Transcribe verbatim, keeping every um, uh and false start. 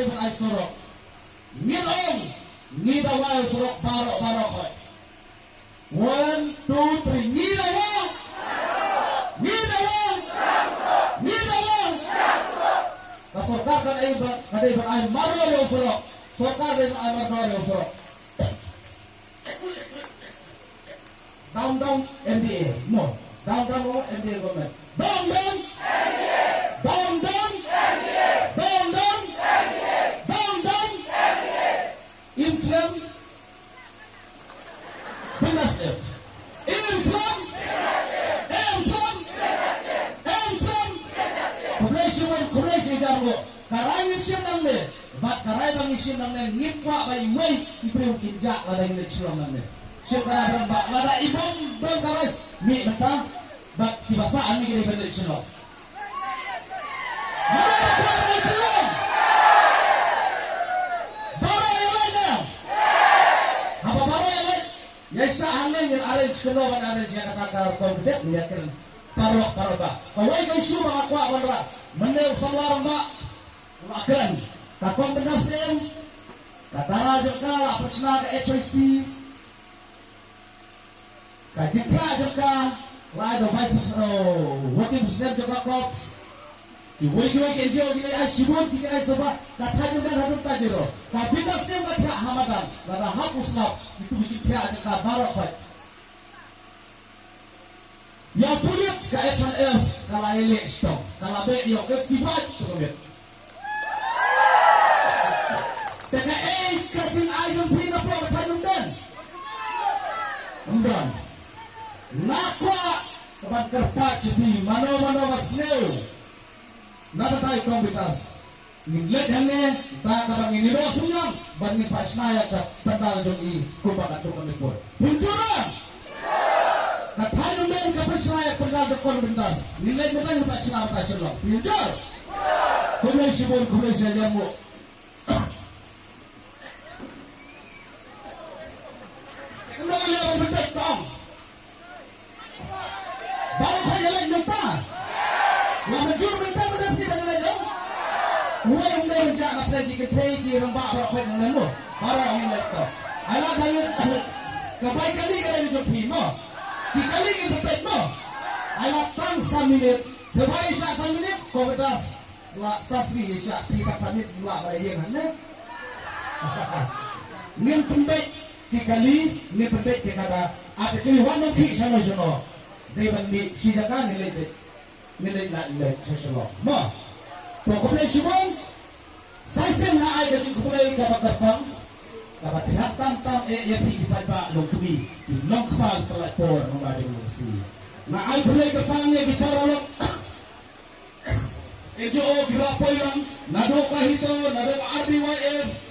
Ban ai surok. Ngin ong, ngi dawa ïa u surok baroh baroh khoit. One, two, three. Ngi dawa. Ngi dawa. Ngi dawa. Ka sorkar ka dei ban, ka dei ban ai mardor ïa u surok. Sorkar dei ban ai mardor ïa u surok. Down, down, M D A. No. Down, down, oh, M D A government. Down, down. Down, down. Down, down. Down, down. Inflame. Bindas M. Inflame. Inflame. Inflame. Khublei shibun, khublei shibun. Ka rai ngi shim nangne. Bad ka rai ba ngi shim nangne, ngim kwah ba iwei i briew kin jah lada ngi leit Shillong nangne. Shim ka rai ba lada i bym don ka rai mih mynta, bad kiba sah hangne ki dei ban leit Shillong. Mano ba kwah ban leit Shillong? Baroh ïaleit ne? Haba baroh ïaleit, ïaishah hangne ngin arrange kano ban arrange ïa kata ka rukom kdep, ïa kren paralok paralok ba. Kawei ka issue ba nga kwah ban rah. Mynne u samla rangbah u la kren. Ka kong Bindas M, ka dara jong ka la pynshna ka H Y C, ka jingthiah jong ka la ai da u vice president, working president jong ka COPS. Kiwei kiwei ki N G O ki la ai shibun ki jingai sngewbha, ka thaiñ Umden haduh ka jiro. Ka Bindas M ka thiah ha madan, lada hap u sngap, itu ki jingthiah jong ka baroh khoit. Ïa pulit ka H one F ka la ïaleh shitom, ka la beh ïa u S P Bhai sha ka miet. Te kaei ka jingai jong phi na pdeng ka thaiñ Umden? Ym don. Nga kwah ka ban kyrpad sha phi mano mano ba sniew. Na batai kong Bindas. Ngin leit hangne, ba kaba ngin ïoh sngewthuh, ba ngin pynshna ïa ka pandal jong i, kumba ka tuk ka mih bud. Pynjur. Ka thaiñ Umden ka pynshna ïa ka pandal jong kong Bindas. Ngin leit mynta ngin pynshna mynta Shillong. Pynjur. Khublei shibun, khublei shibun. Ym don lei ban pynpeit tang. Baroh khoit ïaleit mynta. La mynjur mynta mynta shi ban ïaleit ong. Uwei um dei ban jah na pdeng ki kynthei ki rangbah baroh khoit ngan mo. Baroh ngin leit to. Ai lad ba ngin ka bai kali ka dei jong phi mo. Ki kali ngin pynpeit mo. Ai lad tang san minit. Shuwa ïa shah san minit ko bynta. Ba sa sngi ïa shah phi pat sa minit ba la ïeng hangne. Ngin pynbeit ki kali, ngin pynbeit ki kata. Ap ki kali wan nong ki shano shano. Dei ban mih shi jaka ngin leit beit. Ngin leit na leit sha Shillong. Mo. To khublei shibun. Sa shisien nga ai ka jingkhublei kaba kyrpang. Kaba thiah tam tam eh ïa phi ki paidbah long kmie. Ki long kpa ki palat por nong ba jong long si. Nga ai khublei kyrpang ïa ki paralok. N G O ki la poi lang, naduh ka HITO, naduh ka R B Y F,